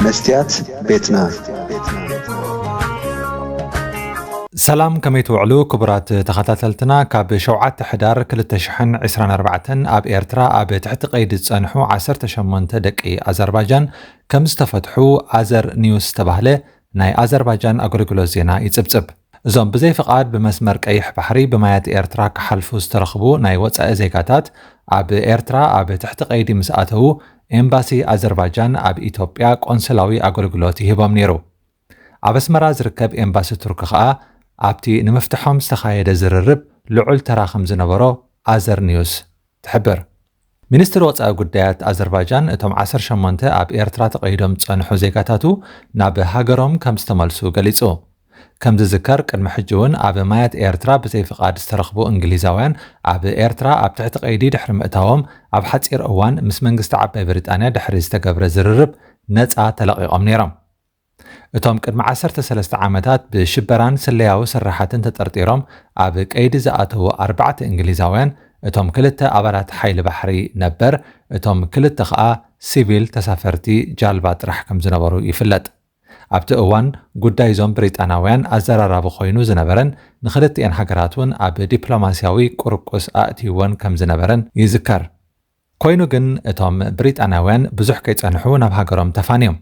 መስትያት ቤትና። ሰላም፣ ከመይ ትውዕሉ ክቡራት ተኸታተልትና? ካብ ሸውዓተ ሕዳር ክልተ ሽሕን ዕስራን ኣርባዕተን ኣብ ኤርትራ ኣብ ትሕቲ ቀይዲ ዝጸንሑ ዓሰርተ ሸሞንተ ደቂ ኣዘርባጃን ከም ዝተፈትሑ ኣዘር ኒውስ ዝተባህለ ናይ ኣዘርባጃን ኣገልግሎት ዜና ይጽብጽብ። እዞም ብዘይ ፍቓድ ብመስመር ቀይሕ ባሕሪ ብማያት ኤርትራ ክሓልፉ ዝተረኽቡ ናይ ወጻኢ ዜጋታት ኣብ ኤርትራ ኣብ ትሕቲ ቀይዲ ምስ ኣተዉ፣ ኤምባሲ ኣዘርባጃን ኣብ ኢትዮጵያ ቆንስላዊ ኣገልግሎት ይህቦም ነይሩ። ኣብ ኣስመራ ዝርከብ ኤምባሲ ቱርኪ ከኣ ኣብቲ ንምፍትሖም ዝተኻየደ ዝርርብ ልዑል ተራ ከም ዝነበሮ ኣዘር ኒውስ ትሕብር። ሚኒስትሪ ወጻኢ ጉዳያት ኣዘርባጃን እቶም ዓሰርተ ሸሞንተ ኣብ ኤርትራ ተቐይዶም ዝጸንሑ ዜጋታቱ ናብ ሃገሮም ከም ዝተመልሱ ገሊጹ። ከም ዝዝከር፣ ቅድሚ ሕጂ እውን ኣብ ማያት ኤርትራ ብዘይ ፍቓድ ዝተረኽቡ እንግሊዛውያን ኣብ ኤርትራ ኣብ ትሕቲ ቀይዲ ድሕሪ ምእታዎም፣ ኣብ ሓጺር እዋን ምስ መንግስቲ ዓባይ ብሪጣንያ ድሕሪ ዝተገብረ ዝርርብ ነጻ ተለቒቖም ነይሮም። እቶም ቅድሚ ዓሰርተ ሰለስተ ዓመታት ብሽበራን ስለያዊ ስርሓትን ተጠርጢሮም ኣብ ቀይዲ ዝኣተዉ ኣርባዕተ እንግሊዛውያን፣ እቶም ክልተ ኣባላት ሓይሊ ባሕሪ ነበር፣ እቶም ክልተ ኸኣ ሲቪል ተሳፈርቲ ጃልባ ጥራሕ ከም ዝነበሩ ይፍለጥ። ኣብቲ እዋን፣ ጉዳይ እዞም ብሪጣናውያን ኣዘራራቢ ኮይኑ ዝነበረን ንኽልቲኤን ሃገራት እውን ኣብ ዲፕሎማስያዊ ቁርቁስ ኣእትይወን ከም ዝነበረን ይዝከር። ኮይኑ ግን፣ እቶም ብሪጣናውያን ብዙሕ ከይጸንሑ ናብ ሃገሮም ተፋንዮም።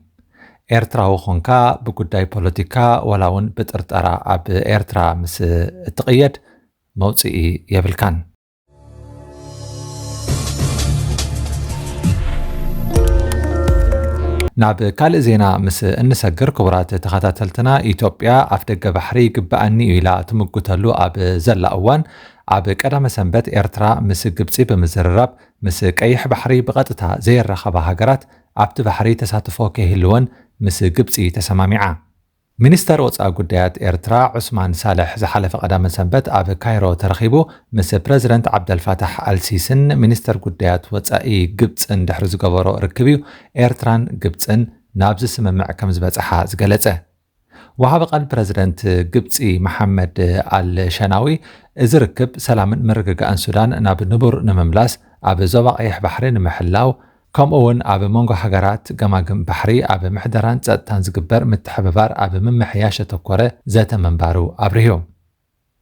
ኤርትራዊ ኾንካ ብጉዳይ ፖለቲካ ዋላ እውን ብጥርጠራ ኣብ ኤርትራ ምስ እትቕየድ መውጽኢ የብልካን። ናብ ካልእ ዜና ምስ እንሰግር፣ ክቡራት ተኸታተልትና፣ ኢትዮጵያ ኣፍደገ ባሕሪ ይግብኣኒ እዩ ኢላ ትምጉተሉ ኣብ ዘላ እዋን፣ ኣብ ቀዳመ ሰንበት ኤርትራ ምስ ግብጺ ብምዝርራብ፣ ምስ ቀይሕ ባሕሪ ብቐጥታ ዘየራኸባ ሃገራት ኣብቲ ባሕሪ ተሳትፎ ከይህልወን ምስ ግብጺ ተሰማሚዓ። ሚኒስተር ወጻኢ ጉዳያት ኤርትራ ዑስማን ሳልሕ ዝሓለፈ ቀዳመ ሰንበት ኣብ ካይሮ ተረኺቡ ምስ ፕረዚደንት ዓብደልፋታሕ ኣልሲስን ሚኒስተር ጉዳያት ወጻኢ ግብጽን ድሕሪ ዝገበሮ ርክብ እዩ ኤርትራን ግብጽን ናብዚ ስምምዕ ከም ዝበጽሓ ዝገለጸ። ወሃቢ ቃል ፕረዚደንት ግብጺ መሓመድ ኣል ሸናዊ፣ እዚ ርክብ ሰላምን ምርግጋእን ሱዳን ናብ ንቡር ንምምላስ፣ ኣብ ዞባ ቀይሕ ባሕሪ ንምሕላው፣ ከምኡ እውን ኣብ መንጎ ሃገራት ገማግም ባሕሪ ኣብ ምሕደራን ጸጥታን ዝግበር ምትሕብባር ኣብ ምምሕያሽ ዘተኮረ ዘተ ምንባሩ ኣብሪሁ።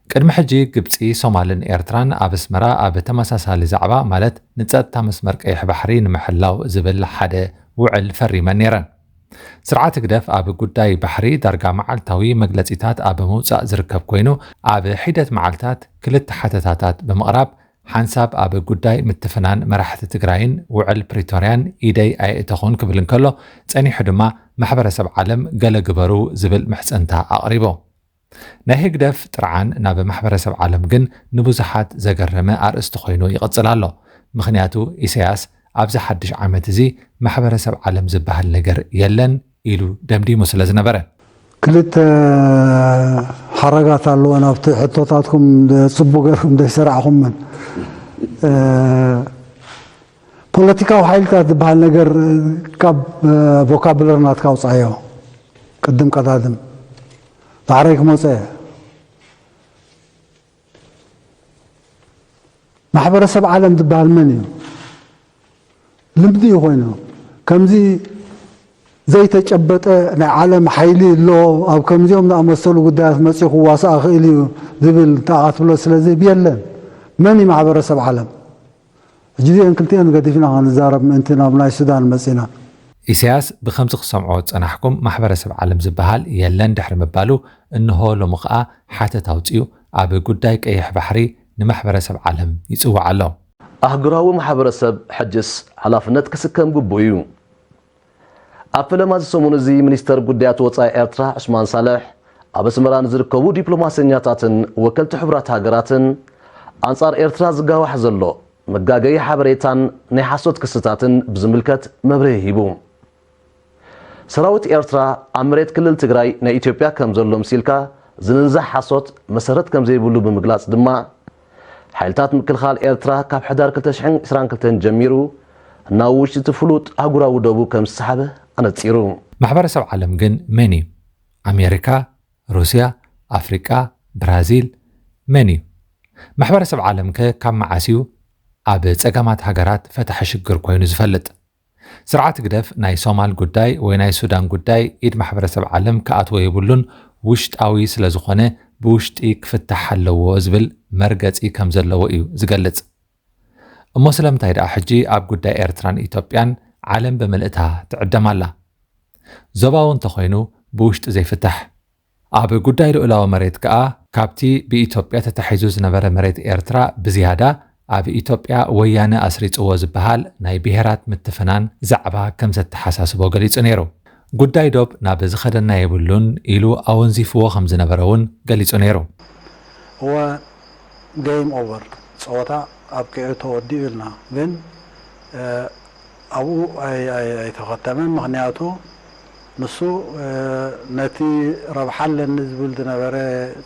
ቅድሚ ሕጂ ግብጺ፣ ሶማልን ኤርትራን ኣብ ኣስመራ ኣብ ተመሳሳሊ ዛዕባ፣ ማለት ንጸጥታ መስመር ቀይሕ ባሕሪ ንምሕላው ዝብል ሓደ ውዕል ፈሪመን ነይረን። ስርዓት ህግደፍ ኣብ ጉዳይ ባሕሪ ዳርጋ መዓልታዊ መግለጺታት ኣብ ምውጻእ ዝርከብ ኮይኑ፣ ኣብ ሒደት መዓልታት ክልተ ሓተታታት ብምቕራብ፣ ሓንሳብ ኣብ ጉዳይ ምትፍናን መራሕቲ ትግራይን ውዕል ፕሪቶርያን ኢደይ ኣየእተኹን ክብል እንከሎ፣ ጸኒሑ ድማ ማሕበረሰብ ዓለም ገለ ግበሩ ዝብል ምሕጽንታ ኣቕሪቡ። ናይ ህግደፍ ጥርዓን ናብ ማሕበረሰብ ዓለም ግን ንብዙሓት ዘገረመ ኣርእስቲ ኮይኑ ይቕጽል ኣሎ። ምኽንያቱ፣ ኢሳያስ ኣብዚ ሓድሽ ዓመት እዚ ማሕበረሰብ ዓለም ዝበሃል ነገር የለን ኢሉ ደምዲሙ ስለ ዝነበረ። ክልተ ሓረጋት ኣለወን ኣብቲ ሕቶታትኩም ጽቡቅ ገርኩም ዘይሰራዕኹምን። እ፣ ፖለቲካዊ ሓይልታት ዝበሃል ነገር ካብ፣ እ፣ ቮካብለሪ ናትካ ኣውጽኣዮ። ቅድም ቀዳድም ዳዕረይ ክመጽእ እየ። ማሕበረሰብ ዓለም ዝበሃል መን እዩ? ልምዲ እዩ ኮይኑ። ከምዚ ዘይተጨበጠ ናይ ዓለም ሓይሊ ኣሎ፣ ኣብ ከምዚኦም ዝኣመሰሉ ጉዳያት መጺኡ ክዋሳእ ክእል እዩ ዝብል ተኣትብሎ ስለ ዝህብ የለን። መን እዩ ማሕበረሰብ ዓለም? ሕጂ እዚአን ክልቲአን ገዲፍና ክንዛረብ ምእንቲ ናብ ናይ ሱዳን መጺና። ኢሳያስ ብኸምዚ ክሰምዖ ዝጸናሕኩም ማሕበረሰብ ዓለም ዝበሃል የለን ድሕሪ ምባሉ፣ እንሆ ሎሚ ኸኣ ሓተት ኣውጺኡ ኣብ ጉዳይ ቀይሕ ባሕሪ ንማሕበረሰብ ዓለም ይጽውዕ ኣሎ። ኣህጉራዊ ማሕበረሰብ ሕጅስ ሓላፍነት ክስከም ግቡእ እዩ። ኣብ ፈለማ እዚ ሰሙን እዚ ሚኒስተር ጉዳያት ወጻኢ ኤርትራ ዑስማን ሳልሕ ኣብ ኣስመራ ንዝርከቡ ዲፕሎማሰኛታትን ወከልቲ ሕቡራት ሃገራትን ኣንጻር ኤርትራ ዝጋዋሕ ዘሎ መጋገዪ ሓበሬታን ናይ ሓሶት ክስታትን ብዝምልከት መብርሂ ሂቡ። ሰራዊት ኤርትራ ኣብ መሬት ክልል ትግራይ ናይ ኢትዮጵያ ከም ዘሎ ምሲልካ ዝንዛሕ ሓሶት መሰረት ከም ዘይብሉ ብምግላጽ ድማ፣ ሓይልታት ምክልኻል ኤርትራ ካብ ሕዳር ክልተ ሽሕን ዕስራን ክልተን ጀሚሩ ናብ ውሽጢ እቲ ፍሉጥ ኣህጉራዊ ደቡ ከም ዝሰሓበ ኣነጺሩ። ማሕበረሰብ ዓለም ግን መን እዩ? ኣሜሪካ፣ ሩስያ፣ ኣፍሪቃ፣ ብራዚል፣ መን እዩ? ማሕበረሰብ ዓለምከ ካብ መዓስ እዩ ኣብ ጸገማት ሃገራት ፈታሒ ሽግር ኮይኑ ዝፈልጥ? ስርዓት ህግደፍ ናይ ሶማል ጉዳይ ወይ ናይ ሱዳን ጉዳይ ኢድ ማሕበረሰብ ዓለም ክኣትዎ የብሉን፣ ውሽጣዊ ስለ ዝኾነ ብውሽጢ ክፍታሕ ኣለዎ ዝብል መርገጺ ከም ዘለዎ እዩ ዝገልጽ። እሞ ስለምንታይ ደኣ ሕጂ ኣብ ጉዳይ ኤርትራን ኢትዮጵያን ዓለም ብምልእታ ትዕደም ኣላ? ዞባዊ እንተኾይኑ ብውሽጢ ዘይፍታሕ? ኣብ ጉዳይ ልኡላዊ መሬት ከኣ ካብቲ ብኢትዮጵያ ተታሒዙ ዝነበረ መሬት ኤርትራ ብዝያዳ ኣብ ኢትዮጵያ ወያነ ኣስሪጽዎ ዝበሃል ናይ ብሄራት ምትፍናን ዛዕባ ከም ዘተሓሳስቦ ገሊጹ ነይሩ። ጉዳይ ዶብ ናብ ዝኸደና የብሉን ኢሉ ኣወንዚፍዎ ከም ዝነበረ እውን ገሊጹ ነይሩ። እወ፣ ጌም ኦቨር፣ ጸወታ ኣብቂዑ ተወዲኡ ኢልና። ግን ኣብኡ ኣይተኸተመን። ምኽንያቱ ንሱ ነቲ ረብሓ ኣለኒ ዝብል ዝነበረ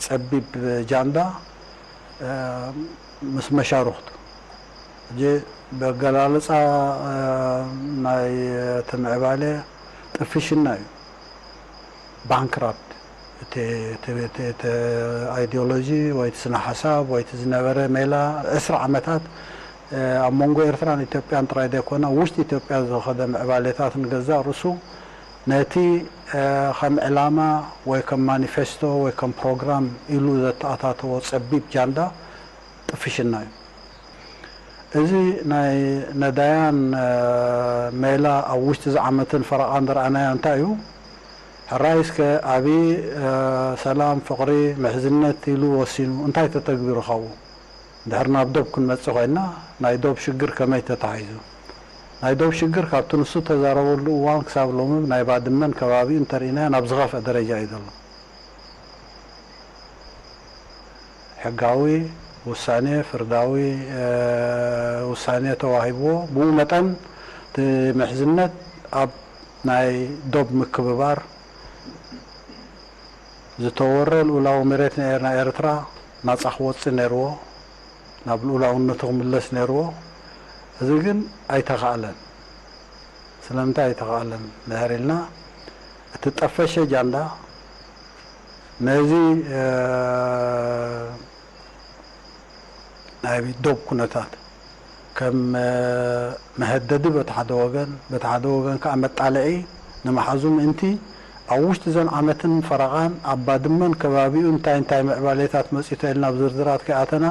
ጸቢብ ጃንዳ ምስ መሻርኽቱ፣ ሕጂ በገላልጻ ናይ እቲ ምዕባለ ጥፍሽና እዩ። ባንክራፕት እቲ ኣይዲዮሎጂ ወይ እቲ ስነ ሓሳብ ወይ እቲ ዝነበረ ሜላ ዕስራ ዓመታት ኣብ መንጎ ኤርትራን ኢትዮጵያን ጥራይ ዘይኮነ ውሽጢ ኢትዮጵያ ዝኸደ ምዕባሌታት ንገዛእ ርእሱ ነቲ ከም ዕላማ ወይ ከም ማኒፌስቶ ወይ ከም ፕሮግራም ኢሉ ዘተኣታተዎ ጸቢብ ጃንዳ ጥፍሽና እዩ። እዚ ናይ ነዳያን ሜላ ኣብ ውሽጢ ዝዓመትን ፈረቓን ዝረኣናዮ እንታይ እዩ? ሕራይ እስከ ኣብይ ሰላም፣ ፍቕሪ፣ ምሕዝነት ኢሉ ወሲኑ እንታይ ተተግቢሩ ካብኡ? ድሕር ናብ ዶብ ክንመጽእ ኮይንና ናይ ዶብ ሽግር ከመይ ተታሒዙ? ናይ ዶብ ሽግር ካብቲ ንሱ ተዛረበሉ እዋን ክሳብ ሎሚ ናይ ባድመን ከባቢኡ እንተርኢናዮ ናብ ዝኸፍአ ደረጃ እዩ ዘሎ። ሕጋዊ ውሳኔ፣ ፍርዳዊ ውሳኔ ተዋሂብዎ፣ ብኡ መጠን እቲ ምሕዝነት ኣብ ናይ ዶብ ምክብባር ዝተወረ ልኡላዊ መሬት ናይ ኤርትራ ናጻ ክወጽእ ነይርዎ፣ ናብ ልኡላውነቱ ክምለስ ነይርዎ። እዚ ግን ኣይተኻእለን። ስለምንታይ ኣይተኻእለን ድሕር ኢልና እቲ ጠፈሸ ጃንዳ ነዚ ናይ ዶብ ኩነታት ከም መሀደዲ በቲ ሓደ ወገን፣ በቲ ሓደ ወገን ከዓ መጣልዒ ንምሓዙ ምእንቲ ኣብ ውሽጢ ዘን ዓመትን ፈረቓን ኣብ ባድመን ከባቢኡ እንታይ እንታይ ምዕባሌታት መፂቶ ኢልና ኣብ ዝርዝራት ከይኣተና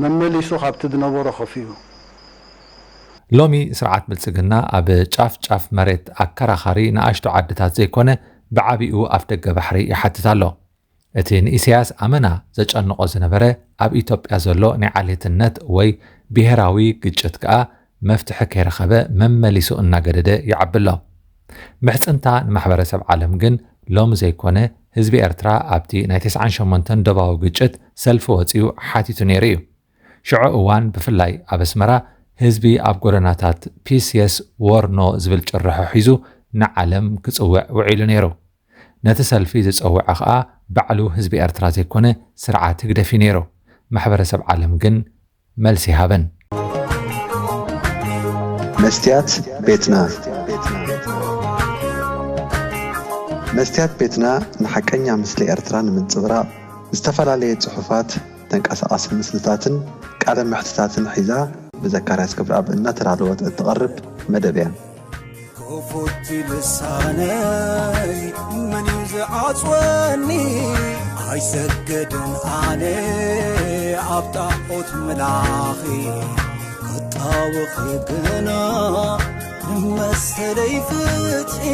መመሊሱ ካብቲ ዝነበሮ ከፊኡ። ሎሚ ስርዓት ብልጽግና ኣብ ጫፍ ጫፍ መሬት ኣከራኻሪ ንኣሽቱ ዓድታት ዘይኮነ ብዓቢኡ ኣፍ ደገ ባሕሪ ይሓትት ኣሎ። እቲ ንኢሳያስ ኣመና ዘጨንቖ ዝነበረ ኣብ ኢትዮጵያ ዘሎ ናይ ዓሌትነት ወይ ብሄራዊ ግጭት ከኣ መፍትሒ ከይረኸበ መመሊሱ እናገደደ ይዓቢ ኣሎ። ምሕጽንታ ንማሕበረሰብ ዓለም ግን ሎሚ ዘይኮነ ህዝቢ ኤርትራ ኣብቲ ናይ ተስዓን ሸሞንተን ዶባዊ ግጭት ሰልፊ ወጺኡ ሓቲቱ ነይሩ እዩ። ሽዑ እዋን ብፍላይ ኣብ ኣስመራ ህዝቢ ኣብ ጎደናታት ፒስ የስ ዎር ኖ ዝብል ጭርሖ ሒዙ ንዓለም ክጽውዕ ውዒሉ ነይሩ። ነቲ ሰልፊ ዝጸውዐ ከኣ ባዕሉ ህዝቢ ኤርትራ ዘይኮነ ስርዓት ህግደፍ እዩ ነይሩ። ማሕበረሰብ ዓለም ግን መልሲ ይሃበን። መስትያት ቤትና መስትያት ቤትና ንሓቀኛ ምስሊ ኤርትራ ንምንጽብራቕ ዝተፈላለየ ጽሑፋት፣ ተንቀሳቓሲ ምስልታትን ቃለ መሕትታትን ሒዛ ብዘካርያስ ክብረኣብ እናተዳለወት እትቐርብ መደብ እያ። ክፉት ልሳነይ መን እዩ ዝዓጽወኒ? ኣይሰግድን ኣነ ኣብ ጣዖት ምላኺ ክጣወኺ ግና ንመሰለይ ፍትሒ